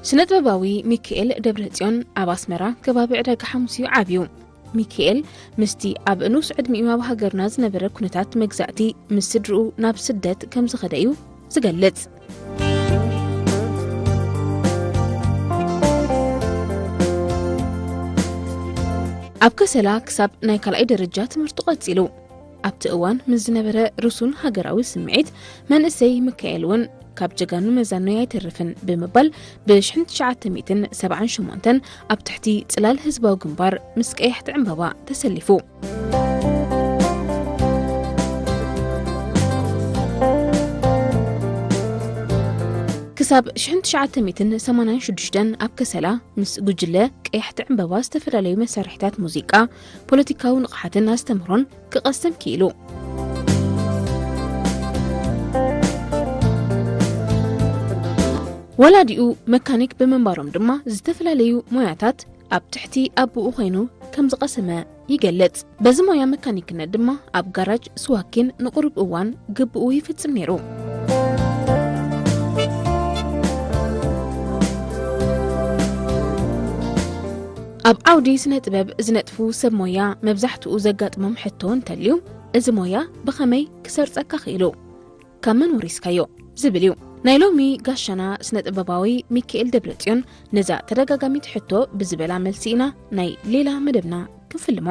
ስነ-ጥበባዊ ሚካኤል ደብረጽዮን ኣብ ኣስመራ ከባቢ ዕዳጋ ሓሙስ እዩ ዓብዩ። ሚካኤል ምስቲ ኣብ ንኡስ ዕድሚኡ ኣብ ሃገርና ዝነበረ ኩነታት መግዛእቲ ምስ ስድርኡ ናብ ስደት ከም ዝኸደ እዩ ዝገልጽ። ኣብ ከሰላ ክሳብ ናይ ካልኣይ ደረጃ ትምህርቱ ቀጺሉ። ኣብቲ እዋን ምስ ዝነበረ ርሱን ሃገራዊ ስምዒት፣ መንእሰይ ሚካኤል እውን ካብ ጀጋኑ መዛኖይ ኣይተርፍን ብምባል ብ ሽሕን ትሽዓተ ሚእትን ሰብዓን ሸሞንተን ኣብ ትሕቲ ጽላል ህዝባዊ ግንባር ምስ ቀያሕቲ ዕምባባ ተሰሊፉ። ክሳብ ሽሕን ትሽዓተ ሚእትን ሰማንያን ሽዱሽተን ኣብ ከሰላ ምስ ጉጅለ ቀያሕቲ ዕምባባ ዝተፈላለዩ መሳርሒታት ሙዚቃ፣ ፖለቲካዊ ንቕሓትን ኣስተምህሮን ክቐስም ክኢሉ። ወላዲኡ መካኒክ ብምንባሮም ድማ ዝተፈላለዩ ሞያታት ኣብ ትሕቲ ኣቦኡ ኮይኑ ከም ዝቐሰመ ይገልጽ። በዚ ሞያ መካኒክነት ድማ ኣብ ጋራጅ ስዋኪን ንቑሩብ እዋን ግብኡ ይፍጽም ነይሩ። ኣብ ዓውዲ ስነ ጥበብ ዝነጥፉ ሰብ ሞያ መብዛሕትኡ ዘጋጥሞም ሕቶ እንተልዩ፣ እዚ ሞያ ብኸመይ ክሰርጸካ ክኢሉ? ካብ መን ወሪስካዮ? ዝብል እዩ። ናይ ሎሚ ጋሻና ስነ ጥበባዊ ሚካኤል ደብረጽዮን ነዛ ተደጋጋሚት ሕቶ ብዝበላ መልሲ ኢና ናይ ሌላ መደብና ክንፍልሞ።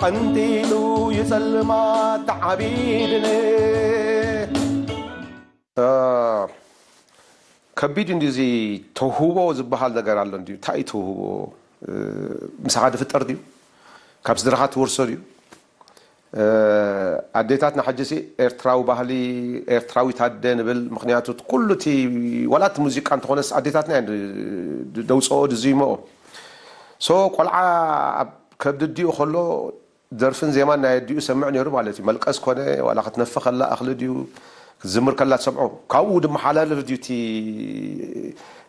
ቀንጢሉ ይጸልማ ተዓቢድነ። እ፣ ከቢድ እንድዩ እዚ ተውህቦ ዝበሃል ነገር ኣሎ እንድዩ። እንታይ እዩ ተውህቦ? እ፣ ምሳኻ ዝፍጠር ድዩ? ካብ ስድራኻ ትወርሶ ድዩ? እ፣ ኣዴታትና ሕጂሲ ኤርትራዊ ባህሊ፣ ኤርትራዊት ኣደ ንብል። ምኽንያቱ ኩሉ እቲ፣ ዋላ እቲ ሙዚቃ እንተኾነስ ኣዴታትና እየን ድ-፣ ድ-፣ ደውፅኦ ድዝይመኦ። ሶ ቆልዓ ኣብ ከብዲ ኣዲኡ ከሎ ደርፍን ዜማን ናይ ኣዲኡ ሰምዕ ነይሩ ማለት እዩ። መልቀስ ኮነ፣ ዋላ ክትነፍእ ከላ እኽሊ ድዩ ክትዝምር ከላ ትሰምዖ። ካብኡ ዝመሓላለፍ ድዩ እቲ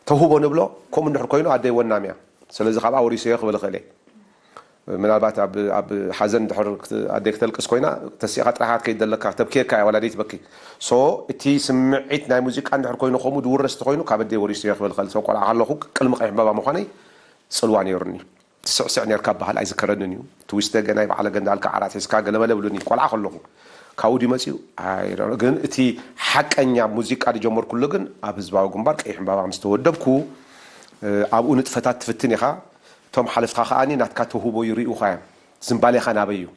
ተውህቦ ንብሎ? ከምኡ እንድሕር ኮይኑ ኣደይ ወናም እያ። ስለዚ ካብኣ ወሪሰዮ ክብል እኽእል እየ። ምናልባት ኣብ፣ ኣብ ሓዘን እንድሕር ክት-፣ ኣደይ ክተልቅስ ኮይና፣ ተሲእኻ ጥራይኻ ክትከይድ ዘለካ፣ ተብክየካ እያ፣ ዋላ ደይትበኪ። ሶ፣ እቲ ስምዒት ናይ ሙዚቃ እንድሕር ኮይኑ፣ ከምኡ ዝውረስ እንተኾይኑ፣ ካብ ኣደይ ወሪሰዮ ክብል እኽእል። ሶ፣ ቆልዓ ከለኹ ቅድሚ ቀይሕ ዕምባባ ምዃነይ ጽልዋ ነይሩኒ። ትስዕስዕ ነርካ በሃል ኣይዝከረንን እዩ። ትዊስተ ገናይ በዓለ ገንዳ ኣልካ ዓራት ሒዝካ ገለመለ ብሉኒ ቆልዓ ከለኹ። ካብኡ ድዩ መጺኡ? ኣይ፣ ግን እቲ ሓቀኛ ሙዚቃ ዝጀመርኩሉ ግን ኣብ ህዝባዊ ግንባር ቀይሕ ዕምባባ ምስ ተወደብኩ፣ እ፣ ኣብኡ ንጥፈታት ትፍትን ኢኻ። እቶም ሓለፍትኻ ከኣኒ ናትካ ተውህቦ ይርእዩኻ እዮም። ዝንባሌኻ ናበይ እዩ?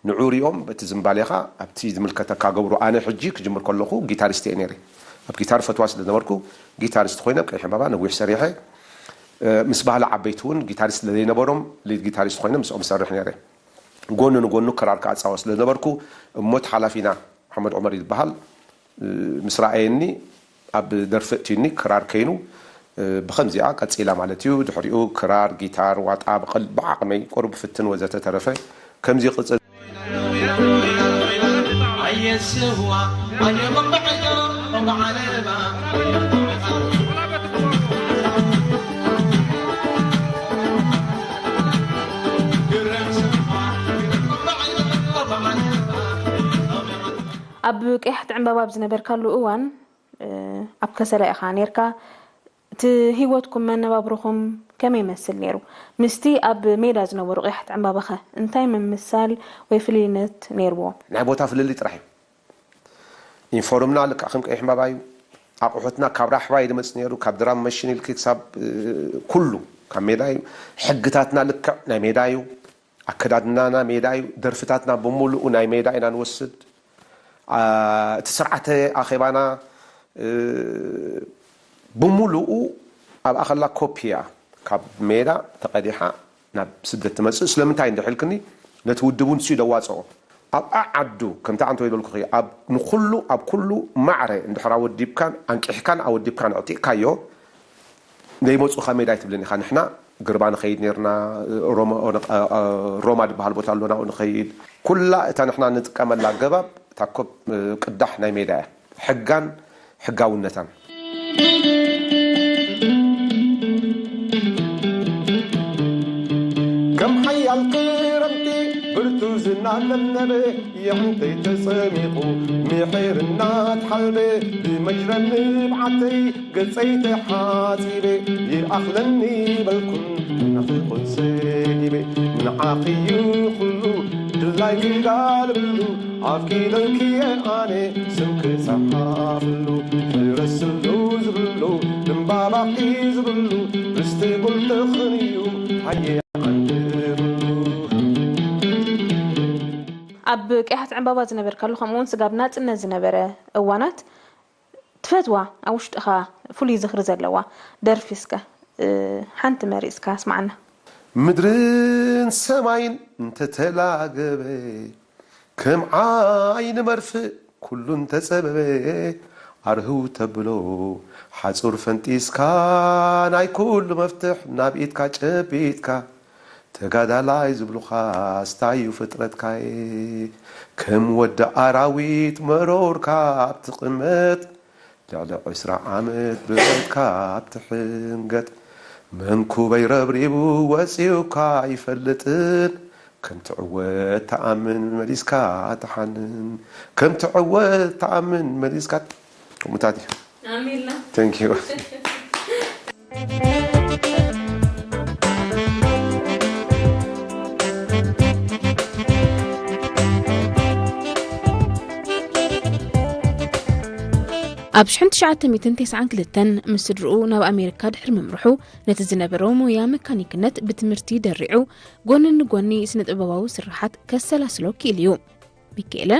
ንዑ ሪኦም በቲ ዝንባሌኻ ኣብቲ ዝምልከተካ ገብሩ። ኣነ ሕጂ ክጅምር ከለኹ ጊታሪስት እየ ነይረ። ኣብ ጊታር ፈትዋ ስለ ነበርኩ ጊታሪስት ኮይነ ኣብ ቀይሕ ዕምባባ ነዊሕ ሰሪሐ። እ፣ ምስ ባህሊ ዓበይቲ እውን ጊታሪስት ስለ ዘይነበሮም ሊድ ጊታሪስት ኮይነ ምስኦም ሰርሕ ነይረ። ጎኒ ንጎኑ ክራር ክኣጻወት ስለ ነበርኩ እሞ እቲ ሓላፊና መሓመድ ዑመር እዩ ዝበሃል፣ እ፣ ምስ ረኣየኒ ኣብ ደርፊ እትዩኒ ክራር ከይኑ፣ እ፣ ብኸምዚኣ ቀጺላ ማለት እዩ። ድሕሪኡ ክራር፣ ጊታር፣ ዋጣ ብቐል-፣ ብዓቕመይ ቁሩብ ፍትን ወዘተ ተረፈ። ከምዚ ቅጽል ኣብ ቀያሕቲ ዕምባባ ኣብ ዝነበርካሉ እዋን፣ እ፣ ኣብ ከሰላ ኢኻ ነርካ። እቲ ህይወትኩም መነባብሮኹም ከመይ ይመስል ነይሩ? ምስቲ ኣብ ሜዳ ዝነበሩ ቀያሕቲ ዕምባባኸ እንታይ ምምሳል ወይ ፍልልይነት ነይርዎ? ናይ ቦታ ፍልልይ ጥራሕ እዩ። ዩኒፎርምና ልክዕ ከም ቀይሕ ዕምባባ እዩ። ኣቑሑትና ካብ ራሕባ እዩ ዝመጽእ ነይሩ፣ ካብ ድራም መሽን ኢልኪ ክሳብ፣ እ፣ ኩሉ ካብ ሜዳ እዩ። ሕግታትና ልክዕ ናይ ሜዳ እዩ። ኣከዳድናና ሜዳ እዩ። ደርፍታትና ብምሉኡ ናይ ሜዳ ኢና ንወስድ። ኣ፣ እቲ ስርዓተ ኣኼባና፣ እ፣ ብምሉኡ ኣብኣ ከላ ኮፒ እያ። ካብ ሜዳ ተቐዲሓ ናብ ስደት ትመጽእ። ስለምንታይ እንድሕልክኒ፣ ነቲ ውድብ እውን ንሱ እዩ ደዋጽኦ። ኣብ ዓዓዱ፣ ከምቲ ኣንተ ይበልኩኺ፣ ኣብ ንኹሉ፣ ኣብ ኩሉ ማዕረ እንድሕር ኣወዲብካን ኣንቂሕካን ኣወዲብካን ኣዕጢቕካዮ፣ ዘይመጹኻ ሜዳ ኣይትብልን ኢኻ። ንሕና ግርባ ንኸይድ ኔርና፣ ሮማ፣ ሮማ ዝበሃል ቦታ ኣሎ፣ ናብኡ ንኸይድ። ኩላ እታ ንሕና ንጥቀመላ ኣገባብ፣ እታ ኮብ-፣ ቅዳሕ ናይ ሜዳ እያ። ሕጋን ሕጋውነታን። ክረምቲ ብርቱ ዝናብ ለምለመ፣ የዕንተይ ተጸሚቑ ምሒር እናተሓልበ፣ ብመጅረም ንብዓተይ ገጸይ ተሓጺበ፣ ይኣኽለኒ በልኩን ናፊቑን ሰጊበ። ንዓኺ እዩ ኩሉ ድላይ ክጋልብሉ፣ ኣፍቂደልኪ እየ ኣነ ስምኪ ጸሓፍሉ። ፍረስሉ ዝብሉ፣ ዕምባባኺ ዝብሉ፣ ርስቲ ቁልጥኽን እዩ ሃየ ዓንድብሉ። ኣብ ቀያሕቲ ዕምባባ ዝነበርካሉ፣ ከምኡውን ስጋብ ናጽነት ዝነበረ እዋናት ትፈትዋ፣ ኣብ ውሽጥኻ ፍሉይ ዝኽሪ ዘለዋ ደርፊ እስከ፣ እ፣ ሓንቲ መሪጽካ ኣስማዓና። ምድርን ሰማይን እንተተላገበ፣ ከም ዓይኒ መርፍእ ኩሉ እንተጸበበ፣ ኣርህው ተብሎ ሓጹር ፈንጢስካ፣ ናይ ኩሉ መፍትሕ ናብ ኢድካ ጨቢጥካ፣ ተጋዳላይ ዝብሉኻ ስታዩ ፍጥረትካየ። ከም ወዲ ኣራዊት መሮር ካብ ትቕመጥ፣ ልዕሊ ዕስራ ዓመት ብረትካ ኣብ ትሕንገጥ። መንኩበይ ረብሪቡ ወጺኡካ ኣይፈልጥን፣ ከም ትዕወት ተኣምን መሊስካ ተሓንን፣ ከም ትዕወት ተኣምን መሊስካ። ከምኡታት እዩ። ኣሜንና። Thank you። ኣብ ሽሕን ትሽዓተ ሚእትን ተስዓን ክልተን ምስ ስድርኡ ናብ ኣሜሪካ ድሕሪ ምምርሑ፣ ነቲ ዝነበሮ ሞያ መካኒክነት ብትምህርቲ ደሪዑ፣ ጎኒ ንጎኒ ስነ ጥበባዊ ስርሓት ከሰላስሎ ክኢሉ እዩ። ሚካኤለ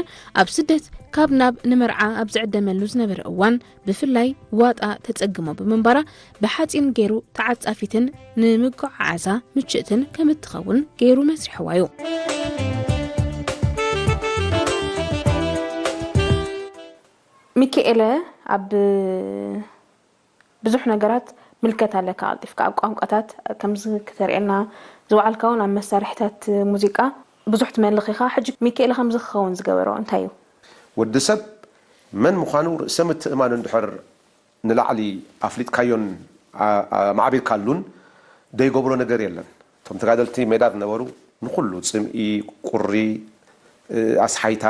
ኣብ ስደት ካብ ናብ ንመርዓ ኣብ ዝዕደመሉ ዝነበረ እዋን፣ ብፍላይ ዋጣ ተጸግሞ ብምንባራ፣ ብሓጺን ገይሩ ተዓጻፊትን ንምጉዓዓዛ ምችእትን ከም እትኸውን ገይሩ መስሪሕዋ እዩ። ሚካኤለ ኣብ ብዙሕ ነገራት ምልከት ኣለካ፣ ቀልጢፍካ ኣብ ቋንቋታት ከምዚ ክተርእየና፣ ዝወዓልካ እውን ኣብ መሳርሒታት ሙዚቃ ብዙሕ ትመልኽ ኢኻ። ሕጂ ሚካኤለ ከምዚ ክኸውን ዝገበሮ እንታይ እዩ? ወዲ ሰብ መን ምዃኑ ርእሰ ምትእማኑ እንድሕር ንላዕሊ ኣፍሊጥካዮን ኣ-፣ ኣማዕቢልካሉን ዘይገብሮ ነገር የለን። እቶም ተጋደልቲ ሜዳ ዝነበሩ ንኹሉ ጽምኢ፣ ቁሪ፣ እ፣ ኣስሓይታ፣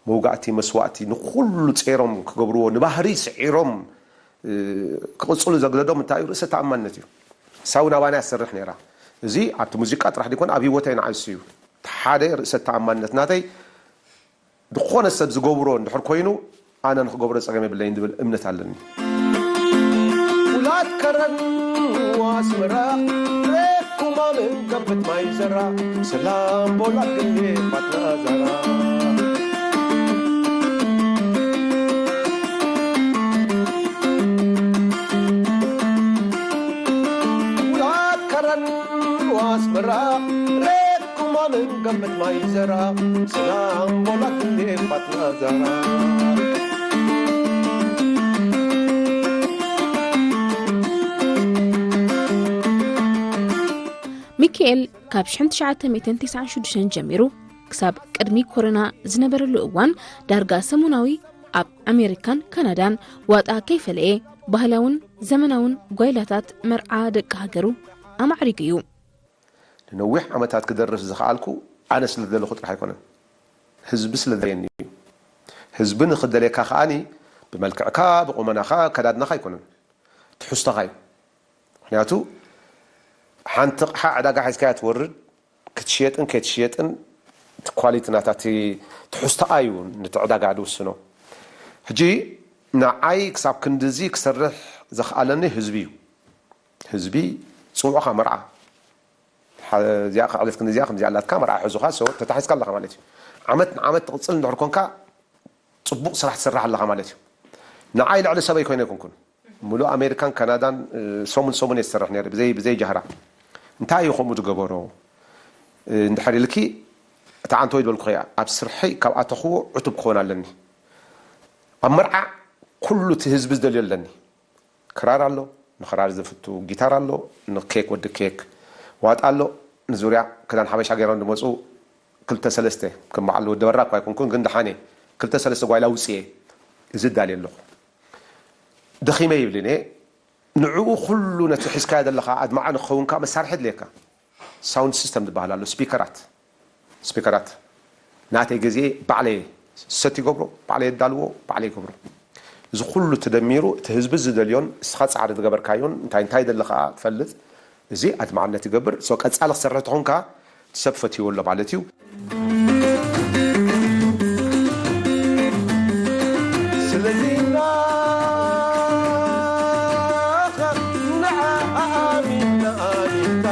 መውጋእቲ፣ መስዋእቲ ንኹሉ ጸይሮም ክገብርዎ፣ ንባህሪ ስዒሮም፣ እ፣ ክቕጽሉ ዘግደዶም እንታይ እዩ? ርእሰ ተኣማንነት እዩ። እሳ እውን ኣባና እያ ትሰርሕ ነይራ። እዚ ኣብቲ ሙዚቃ ጥራሕ ዘይኮነ ኣብ ህይወተይ ንዓይሱ እዩ። እቲ ሓደ ርእሰ ተኣማንነት ናተይ ዝኾነ ሰብ ዝገብሮ እንድሕር ኮይኑ፣ ኣነ ንኽገብሮ ጸገም የብለይን ዝብል እምነት ኣለኒ። ውላድ ከረን ወኣስመራ፣ ሬኩማ ምን ገበት ማይ ዘራ፣ ሰላም ቦላ ግሌ ፋትና ዘራ። ውላድ ከረን ወኣስመራ፣ ሬኩማ ምን ገበት ማይ ዘራ፣ ሰላም ቦላ ግሌ ፋትና ዘራ። ሚካኤል ካብ ሽሕን ትሽዓተ ሚእትን ተስዓን ሽዱሽተን ጀሚሩ ክሳብ ቅድሚ ኮሮና ዝነበረሉ እዋን፣ ዳርጋ ሰሙናዊ ኣብ ኣሜሪካን ካናዳን ዋጣ ከይፈለየ፣ ባህላውን ዘመናውን ጓይላታት መርዓ ደቂ ሃገሩ ኣማዕሪጉ እዩ። ንነዊሕ ዓመታት ክደርፍ ዝኸኣልኩ ኣነ ስለ ዝደለኹ ጥራሕ ኣይኮነን፣ ህዝቢ ስለ ዝደለየኒ እዩ። ህዝቢ ንኽደልየካ ከኣኒ ብመልክዕካ፣ ብቑመናኻ፣ ኣከዳድናኻ ኣይኮነን፣ ትሕዝቶኻ እዩ። ምኽንያቱ ሓንቲ ኣቕሓ ዕዳጋ ሒዝካያ ትወርድ፣ ክትሽየጥን ከይትሽየጥን እቲ ኳሊቲ ናታ እቲ ትሕዝቶኣ እዩ ነቲ ዕዳጋ ዝውስኖ። ሕጂ ንዓይ ክሳብ ክንድዚ ክሰርሕ ዘኽኣለኒ ህዝቢ እዩ። ህዝቢ ጽውዑኻ መርዓ፣ ሓ-፣ እዚኣ ከዕልፍ ክንዲ እዚኣ ከምዚኣ ኣላትካ መርዓ ሒዙኻ፣ so ተታሒዝካ ኣለኻ ማለት እዩ። ዓመት ንዓመት ትቕጽል እንድሕር ኮንካ ጽቡቕ ስራሕ ትሰርሕ ኣለኻ ማለት እዩ። ንዓይ ልዕሊ ሰበይ ኮይነ ኣይኮንኩን። ሙሉእ ኣሜሪካን ካናዳን፣ እ፣ ሰሙን ሰሙን እየ ዝሰርሕ ነይረ፣ ብዘይ፣ ብዘይ ጃህራ። እንታይ እዩ ከምኡ ዝገበሮ? እ፣ እንድሕር ኢልኪ፣ እታ ዓንተወይ ዝበልኩ እያ፣ ኣብ ስርሐይ ካብ ኣተኽዎ ዕቱብ ክኸውን ኣለኒ። ኣብ መርዓ ኩሉ እቲ ህዝቢ ዝደልዮ ኣለኒ። ክራር ኣሎ፣ ንኽራር ዝፍቱ፣ ጊታር ኣሎ፣ ንኬክ ወዲ ኬክ፣ ዋጣ ኣሎ፣ ንዙርያ ክዳን ሓበሻ ገይሮም ዝመፁ ክልተ ሰለስተ፣ ከም በዓል ወዲ በራ እኳ ኣይኮንኩን፣ ግን ደሓነ ክልተ ሰለስተ ጓይላ ውፅኤ እዚ እዳልየ ኣለኹ። ደኺመ ይብልን እየ። ንዕኡ ኩሉ ነቲ ሒዝካዮ ዘለኻ ኣድማዒ ንክኸውን ከኣ መሳርሒ የድልየካ። ሳውንድ ሲስተም ዝበሃል ኣሎ፣ ስፒከራት። ስፒከራት ናተይ ግዜ ባዕለየ ሰት ይገብሮ፣ ባዕለየ የዳልዎ፣ ባዕለየ ይገብሮ። እዚ ኩሉ ተደሚሩ እቲ ህዝቢ ዝደልዮን እስኻ ጻዕሪ ዝገበርካዮን እንታይ እንታይ ደለ ከኣ ትፈልጥ። እዚ ኣድማዕነት ይገብር። ሶ ቀጻሊ ክሰርሕ ተኾንካ ሰብ ፈትይዎ ኣሎ ማለት እዩ። ስለዚ ናኻ ንዓኣ ኣሚንካ ኣሚንካ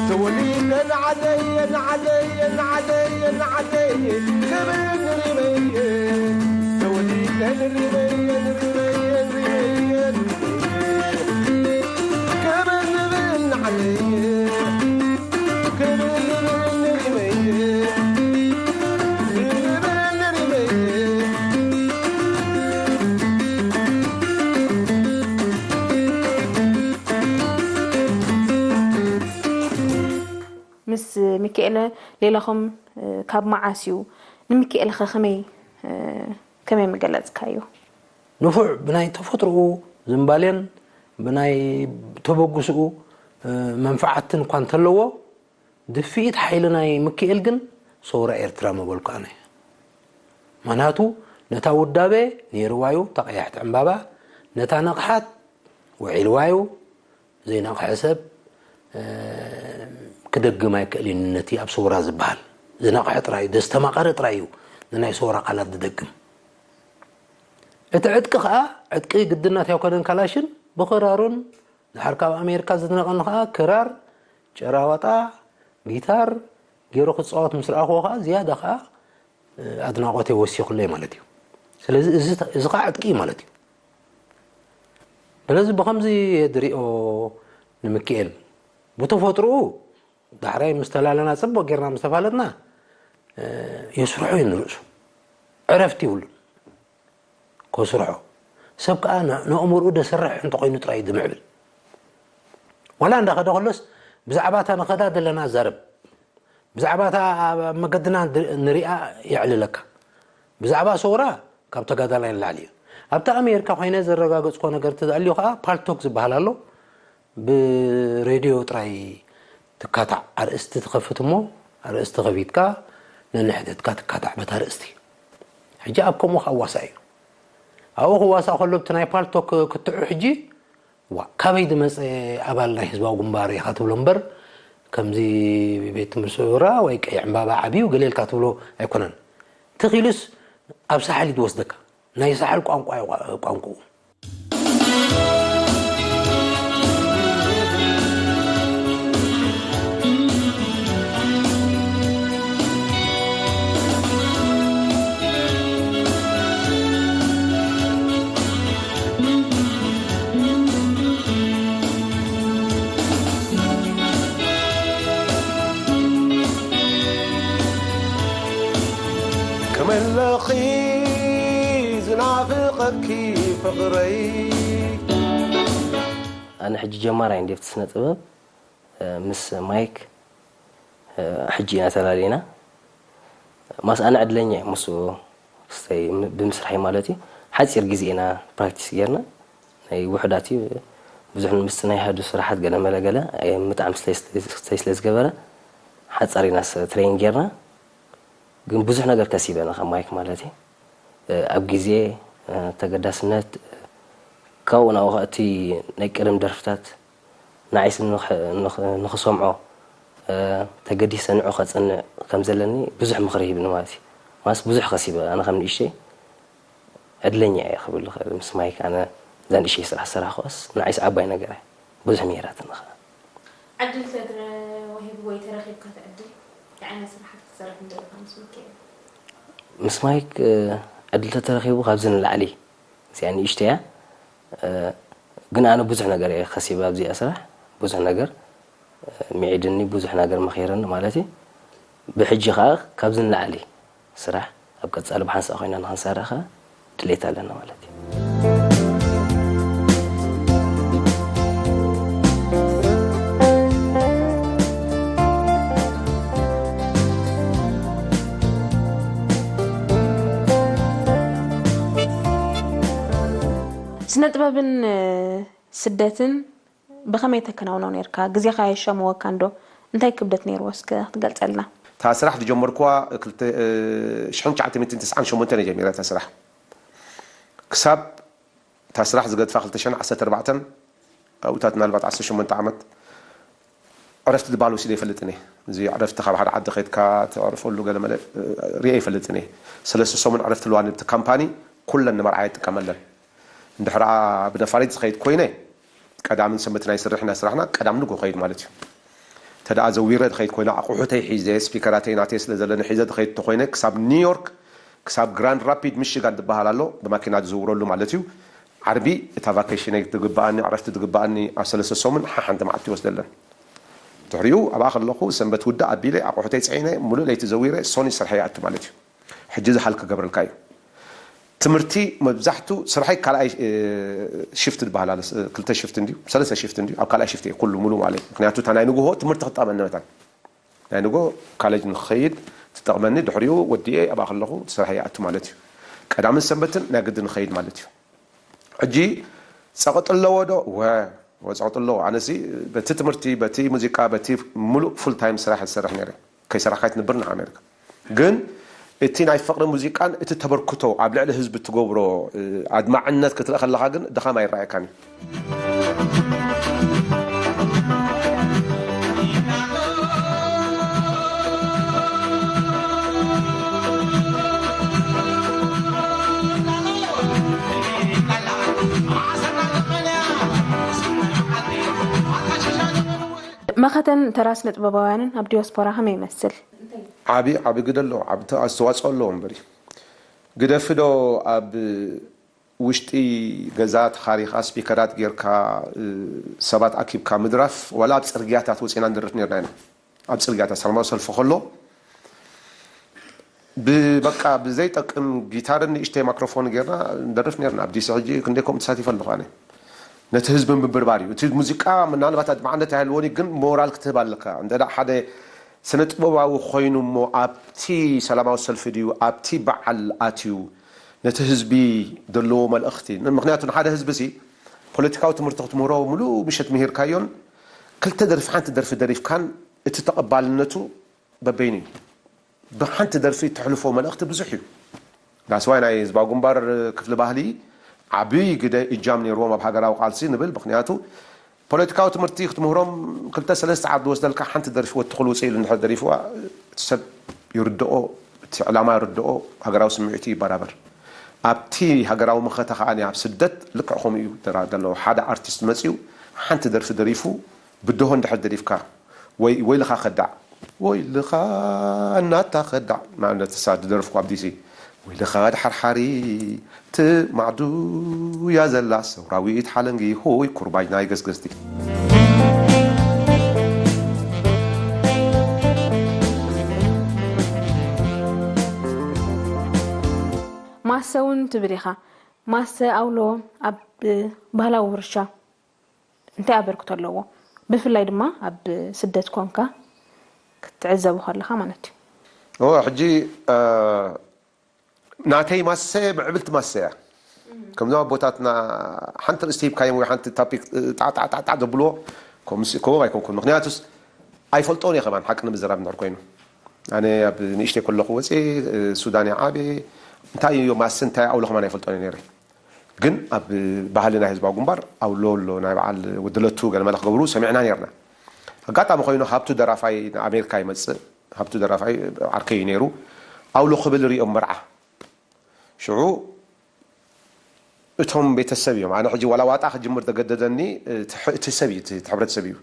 ተወሊደ ንዓደየ ንዓደየ ንዓደየ ንዓደየ ክብል ንሪመየ ተወሊደ ንሪመየ ንሪመየ ንሪመየ ክብል ንብል ንዓደየ ምስ ሚካኤለ ሌላኹም ካብ መዓስ እዩ? ንሚካኤልኸ ከመይ ከመይ ምገለጽካዮ? ንፉዕ ብናይ ተፈጥሮኡ ዝንባሌን ብናይ ተበግስኡ መንፍዓትን እኳ እንተለዎ ድፍኢት ሓይሊ ናይ ምክኤል ግን ሰውራ ኤርትራ ምበልኩ ኣነ። ምኽንያቱ ነታ ውዳበ ነይርዋዩ፣ እታ ቀያሕቲ ዕምባባ፣ ነታ ንቕሓት ውዒልዋዩ፣ ዘይነቕሐ ሰብ ክደግም ኣይክእልን እዩ። ነቲ ኣብ ሰውራ ዝበሃል ዝነቕሐ ጥራይ እዩ፣ ዘስተማቐረ ጥራይ እዩ ንናይ ሰውራ ቃላት ዝደግም። እቲ ዕጥቂ ኸኣ ዕጥቂ ግድናት ኣይኮነን፣ ካላሽን ብኽራሩን ድሓር ካብ ኣሜሪካ ዝድነቐኒ ኸዓ ክራር፣ ጭራዋጣ፣ ጊታር ገይሩ ክጻወት ምስ ረኣኽዎ ኸዓ ዝያዳ ኸዓ ኣድናቖተይ ወሲኹለይ ማለት እዩ። ስለዚ እዚ ኸዓ ዕጥቂ እዩ ማለት እዩ። ስለዚ ብኸምዚ እየ ዝሪኦ ንምክኤል። ብተፈጥሮኡ ዳሕራይ ምስ ተላለና፣ ጽቡቕ ጌርና ምስ ተፋለጥና፣ የስርሖ እዩ ንርእሱ። ዕረፍቲ ይብሉን። ከስርሖ። ሰብ ከኣ ነእምርኡ ደሰርሕ እንተኾይኑ ጥራይ እዩ ዝምዕብል። ዋላ እንዳኸደ ከሎስ ብዛዕባ እታ ንኸዳ ዘለና ዛረብ፣ ብዛዕባ እታ ኣብ መገድና ንሪኣ የዕልለካ። ብዛዕባ ሰውራ ካብ ተጋዳላይ ንላዕሊ እዩ። ኣብታ ኣሜሪካ ኮይነ ዘረጋገጽኮ ነገር ተዝኣልዩ ከኣ ፓልቶክ ዝበሃል ኣሎ። ብሬድዮ ጥራይ ትካታዕ ኣርእስቲ ትኸፍት እሞ ኣርእስቲ ከፊትካ ነንሕድሕድካ ትካታዕ በታ ኣርእስቲ። ሕጂ ኣብ ከምኡ ክዋሳእ እዩ። ኣብኡ ክዋሳእ ከሎ ብቲ ናይ ፓልቶክ ክትዑ ሕጂ ዋ ካበይ ዝመፀ ኣባል ናይ ህዝባዊ ግንባር ኢኻ ትብሎ እምበር ከምዚ ቤት ትምህርቲ ሰውራ ወይ ቀይ ዕምባባ ዓብዩ ገለ ኢልካ ትብሎ ኣይኮነን። ትኺሉስ ኣብ ሳሕል እዩ ዝወስደካ። ናይ ሳሕል ቋንቋ እዩ ቋንቋኡ። ክመለኺ ዝናፍቐኪ ፍቕረይ። ኣነ ሕጂ ጀማራይ እንድየ ኣብቲ ስነ ጥበብ። ምስ ማይክ ሕጂ ኢና ተላሊና። ማስ ኣነ ዕድለኛ እየ ምስ ብስራሐይ ማለት እዩ። ሓፂር ግዜ ኢና ፕራክቲስ ጌርና። ናይ ውሑዳት እዩ። ብዙሕ ምስቲ ናይ ሃዱ ስራሓት ገለ መለ ገለ ምጣዕሚ ስተይ ስለ ዝገበረ ሓፃር ኢና ትሬን ጌርና። ግን ብዙሕ ነገር ከሲበና ካብ ማይክ ማለት እዩ። ኣብ ግዜ ተገዳስነት ካብኡ ናብኡ እቲ ናይ ቀደም ደርፍታት ንዓይስ ንኽሰምዖ ተገዲሰ ንዑ ከፅንዕ ከም ዘለኒ ብዙሕ ምኽሪ ሂብኒ ማለት እዩ። ማስ ብዙሕ ከሲበ ኣነ ከም ንእሽተይ ዕድለኛ እየ ክብል ይኽእል ምስ ማይክ ኣነ እዛ ንእሽተይ ስራሕ ዝሰራሕኩስ ንዓይስ ዓባይ ነገር እያ። ብዙሕ ምሂራትኒ ኸዓ። ዕድል ተረኺብካ ትዕድል እንታይ ዓይነት ስራሓት ክትሰርሕ ምደለኻ ምስ ሚካኤል? ምስ ማይክ ዕድል ተተረኺቡ ካብዚ ንላዕሊ እዚኣ ንእሽተይ እያ። ግን ኣነ ብዙሕ ነገር እየ ከሲበ ኣብዚኣ ስራሕ ብዙሕ ነገር ሚዒድኒ ብዙሕ ነገር መኺርኒ ማለት እዩ። ብሕጂ ከዓ ካብዚ ንላዕሊ ስራሕ ኣብ ቀፃሊ ብሓንሳእ ኮይና ንክንሰርሕ ከዓ ድሌት ኣለና ማለት እዩ። ስነ ጥበብን ስደትን ብኸመይ ተከናውኖ ነርካ? ግዜኻ የሻምወካ እንዶ እንታይ ክብደት ነይርዎ እስከ ክትገልጸልና? እታ ስራሕ ዝጀመርኩዋ ክልተ- እ፣ ሽሕን ትሽዓተ ሚእትን ተስዓን ሸሞንተን እየ ጀሚረ እታ ስራሕ። ክሳብ እታ ስራሕ ዝገድፋ ክልተ ሽሕን ዓሰርተ ኣርባዕተን ኣብኡታት ምናልባት ዓሰርተ ሸሞንተ ዓመት ዕረፍቲ ዝበሃል ወሲደ ኣይፈልጥን እየ። እዚ ዕረፍቲ ካብ ሓደ ዓዲ ከድካ ተዕርፈሉ ገለ መለ እ፣ ርእየ ኣይፈልጥን እየ። ሰለስተ ሰሙን ዕረፍቲ ኣለዋ ንብቲ ካምፓኒ ኩለን ንመርዓ ይጥቀመለን። እንድሕር ብነፋሪት ዝኸይድ ኮይነ ቀዳምን ሰንበትን ኣይስርሕን፣ ስራሕና ቀዳም ንግሆ ከይድ ማለት እዩ። ተደኣ ዘዊረ ዝኸይድ ኮይነ ኣቑሑተይ ሒዘ፣ ስፒከራተይ ናተይ ስለ ዘለኒ ሒዘ ዝኸይድ እንተኾይነ ክሳብ ኒውዮርክ፣ ክሳብ ግራንድ ራፒድ ሚሽጋን ዝበሃል ኣሎ ብማኪና ዝዝውረሉ ማለት እዩ። ዓርቢ እታ ቫኬሽነይ ትግበኣኒ ዕረፍቲ ትግበኣኒ ኣብ ሰለስተ ሰሙን ሓሓንቲ መዓልቲ ይወስደለን። ድሕሪኡ ኣብኣ ከለኹ ሰንበት ውዳእ ኣቢለ ኣቑሑተይ ፅዒነ ሙሉእ ለይቲ ዘዊረ ሶኒ ስርሐይ ይኣቱ ማለት እዩ። ሕጂ እዚ ሓል ክገብረልካ እዩ። ትምህርቲ መብዛሕቱ ስርሐይ ካልኣይ ሽፍት ዝበሃል ኣሎ። ክልተ ሽፍት እንድዩ ሰለስተ ሽፍት እንድዩ ኣብ ካልኣይ ሽፍት እየ ኩሉ ሙሉ ማለት እዩ። ምክንያቱ እታ ናይ ንግሆ ትምህርቲ ክጠቕመኒ መታን ናይ ንግሆ ካለጅ ንክኸይድ ትጠቕመኒ። ድሕሪኡ ወዲኤ ኣብኣ ከለኹ ስራሕ ይኣቱ ማለት እዩ። ቀዳምን ሰንበትን ናይ ግዲ ንኸይድ ማለት እዩ። ሕጂ ጸቕጢ ኣለዎ ዶ? ወ ወ ጸቕጢ ኣለዎ። ኣነሲ በቲ ትምህርቲ፣ በቲ ሙዚቃ፣ በቲ ሙሉእ ፉል ታይም ስራሕ ዝሰርሕ ነይረ። ከይሰራሕካ ኣይትነብርን ኢኻ ኣሜሪካ። ግን እቲ ናይ ፍቕሪ ሙዚቃን እቲ ተበርክቶ ኣብ ልዕሊ ህዝቢ እትገብሮ ኣድማዕነት ክትርኢ ከለኻ ግን ድኻም ኣይረኣየካን እዩ። መኸተን ተራ ስነ ጥበባውያንን ኣብ ዲዮስፖራ ከመይ ይመስል? ዓቢ ዓቢ ግደ ኣለዎ፣ ዓቢ ኣስተዋፅኦ ኣለዎ። እምበሪ ግደፊ ዶ ኣብ ውሽጢ ገዛ ተኻሪኻ ስፒከራት ጌርካ ሰባት ኣኪብካ ምድራፍ፣ ዋላ ኣብ ፅርግያታት ወፂና ንደርፍ ነርና ኢና። ኣብ ፅርግያታት ሰላማዊ ሰልፊ ከሎ ብበቃ ብዘይጠቅም ጊታርን ንእሽተይ ማክሮፎን ጌርና ንደርፍ ነርና። ኣብ ዲሲ ሕጂ ክንደይ ከምኡ ተሳቲፈ ኣለኹ ኣነ። ነቲ ህዝቢ ምብርባር እዩ። እቲ ሙዚቃ ምናልባት ኣድማዕነት ኣይህልዎን እዩ፣ ግን ሞራል ክትህብ ኣለካ። እንተ ሓደ ስነ ጥበባዊ ኮይኑ እሞ ኣብቲ ሰላማዊ ሰልፊ ድዩ ኣብቲ በዓል ኣትዩ ነቲ ህዝቢ ዘለዎ መልእኽቲ፣ ምክንያቱ ንሓደ ህዝቢ ሲ ፖለቲካዊ ትምህርቲ ክትምህሮ ሙሉእ ምሸት ምሂርካዮን ክልተ ደርፊ ሓንቲ ደርፊ ደሪፍካን እቲ ተቐባልነቱ በበይኑ እዩ። ብሓንቲ ደርፊ ተሕልፎ መልእኽቲ ብዙሕ እዩ። ዳስዋይ ናይ ህዝባዊ ግንባር ክፍሊ ባህሊ ዓብዪ ግደ እጃም ነይርዎም ኣብ ሃገራዊ ቃልሲ ንብል። ምክንያቱ ፖለቲካዊ ትምህርቲ ክትምህሮም ክልተ ሰለስተ ዓዲ ወስደልካ ሓንቲ ደርፊ ወትኹል ውፅእ ኢሉ እንድሕር ደሪፍዋ እቲ ሰብ ይርድኦ፣ እቲ ዕላማ ይርድኦ፣ ሃገራዊ ስምዒቱ ይበራበር። ኣብቲ ሃገራዊ መኸተ ከኣ ኣብ ስደት ልክዕ ከምኡ እዩ ደራ- ዘሎ። ሓደ ኣርቲስት መፅኡ ሓንቲ ደርፊ ደሪፉ ብድሆ እንድሕር ደሪፍካ ወይ ወይልኻ ከዳዕ ወይልኻ እናታ ከዳዕ ማለት ሳ ዝደረፍኩ ኣብ ዲሲ ወይልኻ ድሓርሓሪ ትማዕዱ እያ ዘላ ሰውራዊት ሓለንጊ ሆይ ኩርባጅ ናይ ገስገስቲ። ማሰ እውን ትብል ኢኻ። ማሰ ኣውሎ ኣብ ባህላዊ ውርሻ እንታይ ኣበርክቶ ኣለዎ? ብፍላይ ድማ ኣብ ስደት ኮንካ ክትዕዘቦ ከለኻ ማለት እዩ። እወ፣ ሕጂ፣ እ፣ ናተይ ማሰ ምዕብልቲ ማሰ እያ። ከምዞም ኣቦታትና ሓንቲ ርእስቲ ሂብካዮም ወይ ሓንቲ ታፒክ ጣዕጣዕጣዕጣዕ ዘብልዎ ከምኡ ኣይኮንኩን። ምክንያቱስ ኣይፈልጦን እየ ከማን ሓቂ ንምዝራብ እንድሕር ኮይኑ። ኣነ ኣብ ንእሽተይ ከለኹ ወፅየ፣ እ፣ ሱዳን እየ ዓብየ። እንታይ እዩ ማሰ እንታይ ኣውሎ ከማን ኣይፈልጦን እየ ነይረ። ግን ኣብ ባህሊ ናይ ህዝባዊ ግንባር ኣውሎ ኣሎ፣ ናይ በዓል ወዲ ለቱ ገለ መለ ክገብሩ ሰሚዕና ነርና። ኣጋጣሚ ኮይኑ ሃብቱ ደራፋይ ንኣሜሪካ ይመጽእ። ሃብቱ ደራፋይ ዓርከይ እዩ ነይሩ። ኣውሎ ክብል ሪኦም መርዓ። ሽዑ እቶም ቤተሰብ እዮም። ኣነ ሕጂ ዋላ ዋጣ ክጅምር ዘገደደኒ እቲ ሕ- እቲ ሰብ እዩ፣ እቲ እቲ ሕብረተሰብ እዩ።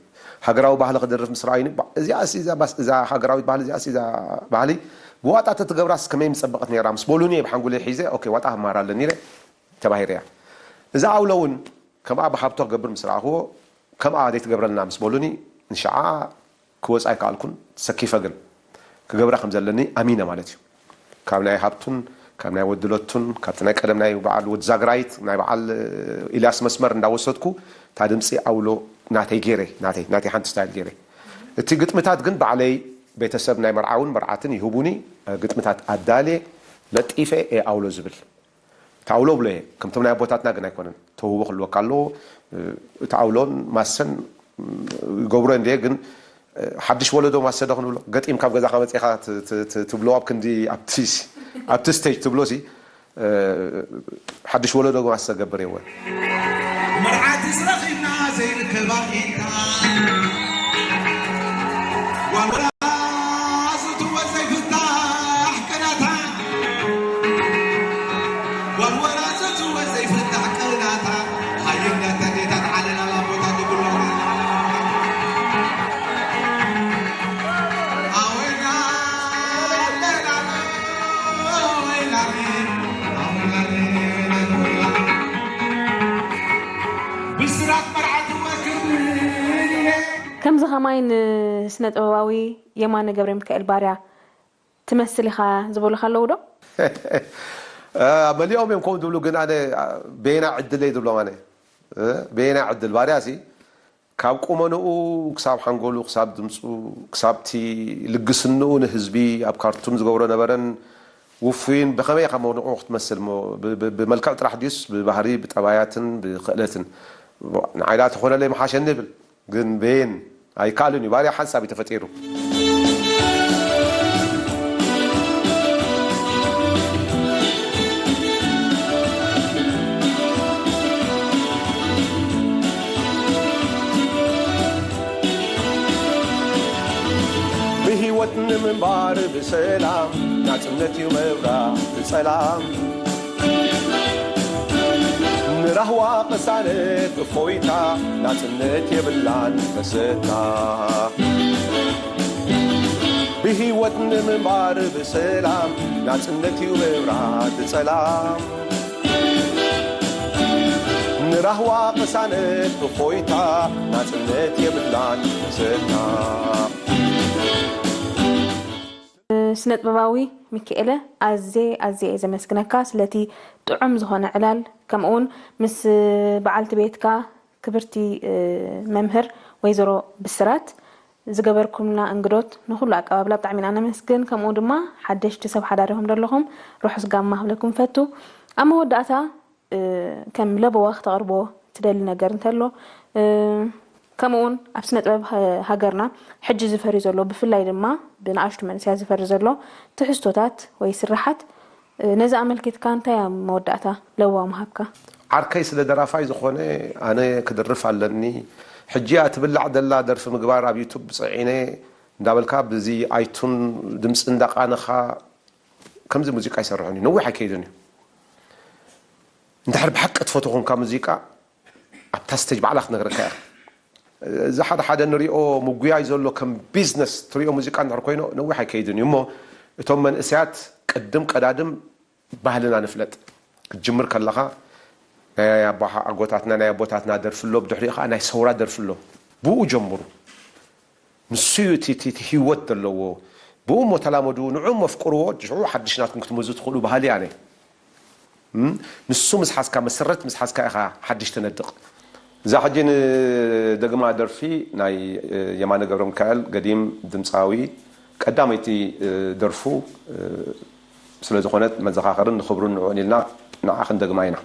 ሃገራዊ ባህሊ ክደርፍ ምስ ረኣዩኒ፣ "ባ- እዚኣስ እዛ ባስ- እዛ ሃገራዊት ባህሊ እዚኣስ እዛ ባህሊ ብዋጣ ተትገብራስ ከመይ ምጸበቐት ነይራ?" ምስ በሉኒ እየ ብሓንጎለይ ሒዘ፣ "ኦኬ፣ ዋጣ ክመሃር ኣለኒ" ኢለ ተባሂረ እያ። እዛ ኣውሎ እውን ከምኣ ብሃብቶ ክገብር ምስ ረኣኽዎ፣ ከምኣ ዘይትገብረልና ምስ በሉኒ፣ ንሽዓ ክወጽእ ኣይከኣልኩን። ሰኪፈ ግን ክገብራ ከም ዘለኒ ኣሚነ ማለት እዩ። ካብ ናይ ሃብቱን ካብ ናይ ወዲ ለቱን ካብቲ ናይ ቀደም ናይ በዓል ወዲ ዛግራይት ናይ በዓል ኢልያስ መስመር እንዳወሰድኩ እታ ድምፂ ኣውሎ ናተይ ገይረ፣ ናተይ ናተይ ሓንቲ ስታይል ገይረ። እቲ ግጥምታት ግን ባዕለይ ቤተሰብ ናይ መርዓውን መርዓትን ይህቡኒ። ግጥምታት ኣዳልየ ለጢፈ እየ ኣውሎ ዝብል። እቲ ኣውሎ ብሎ እየ። ከምቶም ናይ ኣቦታትና ግን ኣይኮነን። ተውህቦ ክህልወካ ኣለዎ። እቲ ኣውሎን ማሰን ይገብሮ እንድየ፣ ግን ሓድሽ ወለዶ ማሰ ዶ ክንብሎ፣ ገጢም ካብ ገዛኻ መጺኻ ት-፣ ት-፣ ት-፣ ትብሎ ኣብ ክንዲ ኣብቲ ሲ-፣ ኣብቲ ስቴጅ ትብሎ ሲ፣ እ፣ ሓድሽ ወለዶ ማሰ ገብር የወን። መርዓትስ ረኺብና ዘይርከባ ኢንታ፣ ጓል ወላ ዝትወ ዘይፍታሕ ቅናታ፣ ጓል ወላ ዝትወ ዘይፍታሕ ቅናታ፣ ሃየና ተዴታት ዓለና ላቦታ ድብሎ ከምዚ ኸማይ ንስነ ጥበባዊ የማነ ገብረ ሚካኤል ባርያ ትመስል ኢኻ ዝበሉኻ ኣለዉ ዶ? መሊኦም እዮም ከምኡ ዝብሉ፣ ግን ኣነ በየናይ ዕድለይ ዝብሎም ኣነ፣ በየናይ ዕድል ባርያ ሲ ካብ ቁመንኡ ክሳብ ሓንጎሉ፣ ክሳብ ድምፁ፣ ክሳብቲ ልግስንኡ ንህዝቢ ኣብ ካርቱም ዝገብሮ ነበረን ውፉይን ብኸመይ ኢኻ መውንቑ ክትመስል እሞ፣ ብመልክዕ ጥራሕ ድዩስ ብባህሪ፣ ብጠባያትን ብክእለትን? ንዓይ ደኣ ተኾነለይ ምሓሸኒ እብል። ግን በየን ኣይከኣልን እዩ። ባርያ ሓንሳብ እዩ ተፈጢሩ። ብህይወት ንምንባር ብሰላም ናጽነት እዩ መብራህቲ ጸላም። ንራህዋ ቅሳነት እፎይታ ናጽነት የብላን መሰታ። ብህይወት ንምንባር ብሰላም ናጽነት እዩ መብራህቲ ጸላም። ንራህዋ ቅሳነት እፎይታ ናጽነት የብላን መሰታ። ስነ ጥበባዊ ሚኪኤለ ኣዝየ ኣዝየ እየ ዘመስግነካ ስለቲ ጥዑም ዝኾነ ዕላል፣ ከምኡ እውን ምስ በዓልቲ ቤትካ ክብርቲ መምህር ወይዘሮ ብስራት ዝገበርኩምና እንግዶት ንኹሉ ኣቀባብላ ብጣዕሚ ኢና ነመስግን። ከምኡ ድማ ሓደሽቲ ሰብ ሓዳሪኹም ዘለኹም ርሑስ ጋማ ክብለኩም ፈቱ። ኣብ መወዳእታ ከም ለበዋ ክተቕርቦ ትደሊ ነገር እንተሎ፣ ከምኡውን ኣብ ስነ ጥበብ ሃገርና ሕጂ ዝፈሪ ዘሎ፣ ብፍላይ ድማ ብንኣሽቱ መንእሰያት ዝፈሪ ዘሎ ትሕዝቶታት ወይ ስርሓት፣ ነዚ ኣመልኪትካ እንታይ ኣብ መወዳእታ ለበዋ ምሃብካ? ዓርከይ ስለ ደራፋይ ዝኾነ ኣነ ክድርፍ ኣለኒ። ሕጂ እያ ትብላዕ ደላ ደርፊ ምግባር ኣብ ዩቱብ ጽዒነ እንዳበልካ ብዚ ኣይቱን ድምፂ እንዳቃነኻ ከምዚ ሙዚቃ ኣይሰርሕን እዩ። ነዊሕ ኣይከይድን እዩ። እንድሕር ብሓቂ ትፈትዎ ኮንካ ሙዚቃ ኣብታ ስቴጅ ባዕላ ክትነግረካ እያ። እዚ ሓደ ሓደ ንሪኦ ምጉያይ ዘሎ ከም ቢዝነስ ትሪኦ ሙዚቃ እንድሕር ኮይኖ ነዊሕ ኣይከይድን እዩ እሞ እቶም መንእሰያት ቅድም ቀዳድም ባህልና ንፍለጥ። ክትጅምር ከለኻ ናይ ኣቦሓ ኣጎታትና ናይ ኣቦታትና ደርፊ ኣሎ፣ ብድሕሪኡ ከዓ ናይ ሰውራ ደርፊ ኣሎ። ብኡ ጀምሩ። ንሱ እዩ እቲ እቲ እቲ ህይወት ዘለዎ። ብኡ እሞ ተላመዱ፣ ንዑ እሞ ኣፍቅርዎ፣ ሽዑ ሓድሽ ናትኩም ክትምዙ ትኽእሉ በሃሊ ኣነ። እም? ንሱ ምስ ሓዝካ፣ መሰረት ምስ ሓዝካ ኢኻ ሓድሽ ተነድቕ። እዛ ሕጂ ንደግማ ደርፊ ናይ የማነ ገብረ ሚካኤል ገዲም ድምፃዊ ቀዳመይቲ ደርፉ ስለ ዝኾነት መዘኻኸርን ንኽብሩን ንዕኡን ኢልና ንዓ ክንደግማ ኢና።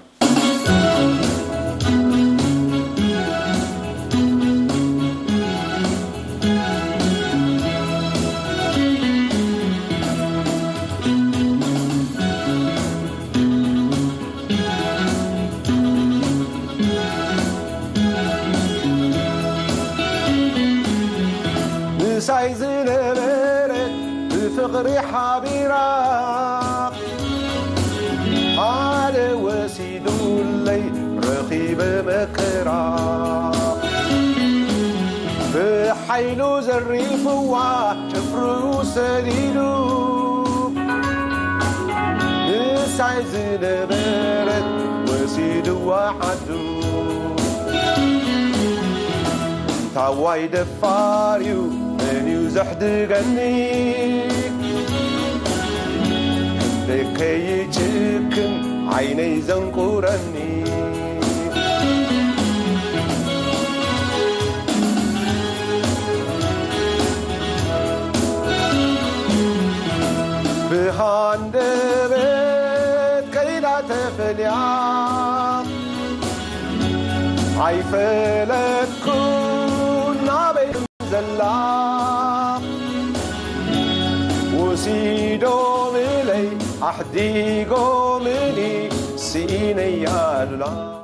ምሳይ ዝነበረት ብፍቕሪ ሓቢራ ሓደ ወሲዱለይ ረኺበ መከራ ብሓይሉ ዘሪፍዋ ጭፍርኡ ሰዲዱ ምሳይ ዝነበረት ወሲድዋ ዓዱ እንታዋይ ደፋር እዩ መን እዩ ዘሕድገኒ ክንደይ ከይጭክን ዓይነይ ዘንቁረኒ ብሃንደበት ከይዳ ተፈልያ ኣይፈለጥኩን ናበይ ላ ወሲዶምለይ ኣሕዲጎምኒ ስኢነያ ሉላ።